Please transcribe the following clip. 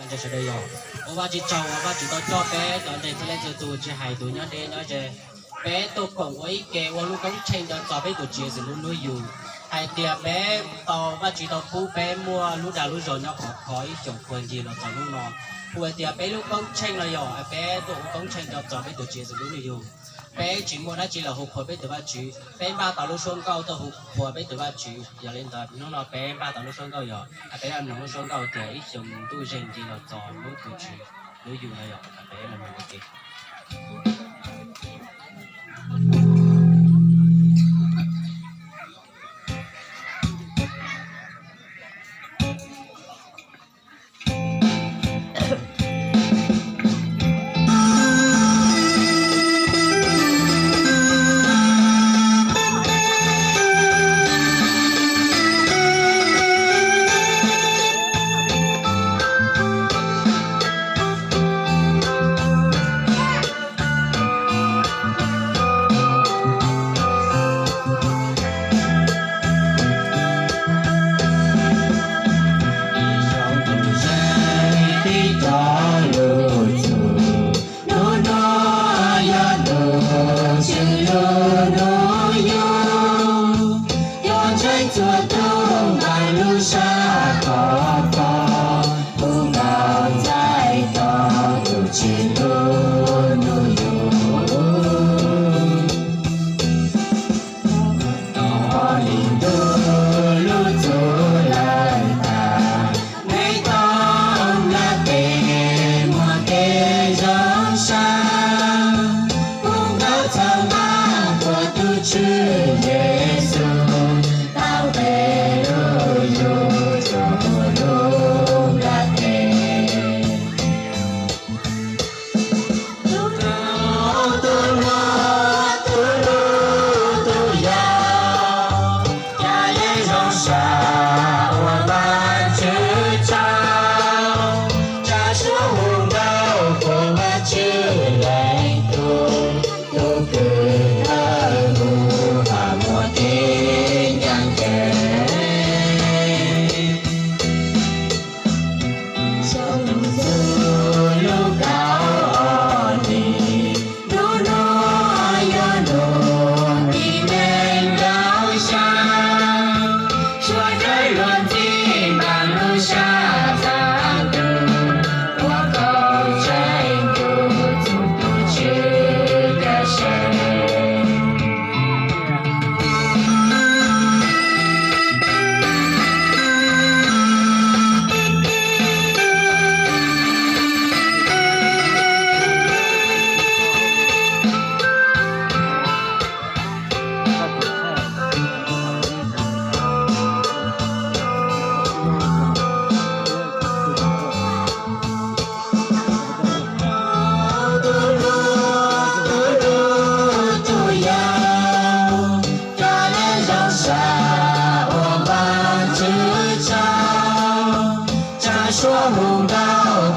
Sawv daws yog ua Vajtswv tsaug uas Vajtswv tau coj peb cov ntseeg txhua leej txhua tus, tsis hais tus nyob deb nyob ze, peb tuaj koom ua ib ke ua lub koob tsheej nco txog peb tus Tswv Yexus lub hnub yug, hais tias peb tau, Vajtswv tau pub peb muaj lub dag lub zog nyob khov kho ib xyoos puag ncig los txog hnub no. Kuv hais tias peb lub koob tsheej no yog peb tuaj ua koob tsheej nco txog peb tus Tswv Yexus lub hnub yug. Peb tsis muaj dab tsi los hu qhuas peb tus Vajtswv, peb npaj tau lub suab nkauj tuaj hu qhuas peb tus Vajtswv. Yog li ntawd hnub no peb npaj tau lub suab nkauj yog peb mloog lub suab nkauj tias ib xyoos ntuj zeeg ncig los txog hnub tus Tswv hnub yug no yog peb mloog ua ke. Ib zaug tus zeej tib co lug txug, hnub no yog tus Tswv lub hnub yug, cov ntseeg txhua tus npaj lub sab khov kho, hu nkauj ntxhais txog tus Tswv lub hnub yug. Tau ob hlis ntuj lub txuj lawm tag, neeg thoob nplaj teb muaj kev zoo sab, hu nkauj txhawb nqa qhuas tus Tswv Yexus tau nqe lub yug rua lub nplaj teb. Tus hluas, tus hluas, tus yau, cas yeej zoo sab ua Vajtswv tsaug, tsa suab hu nkauj qhuas Vajtswv leej tub, tus kws thawj hu ham muaj kev ncaj ncees. Xyoo txug lub kaum ob hlis, hnub no yog hnub tim nees nkaum xya, suav dawb luag ntxhi npaam lub sab txag tug, ua koj tseem tus txug tus Tswv caj se. Tus hluas, tus hluas, tus yau, cas yeej zoo sab ua Vajtswv tsaug, tsa suab hu nkauj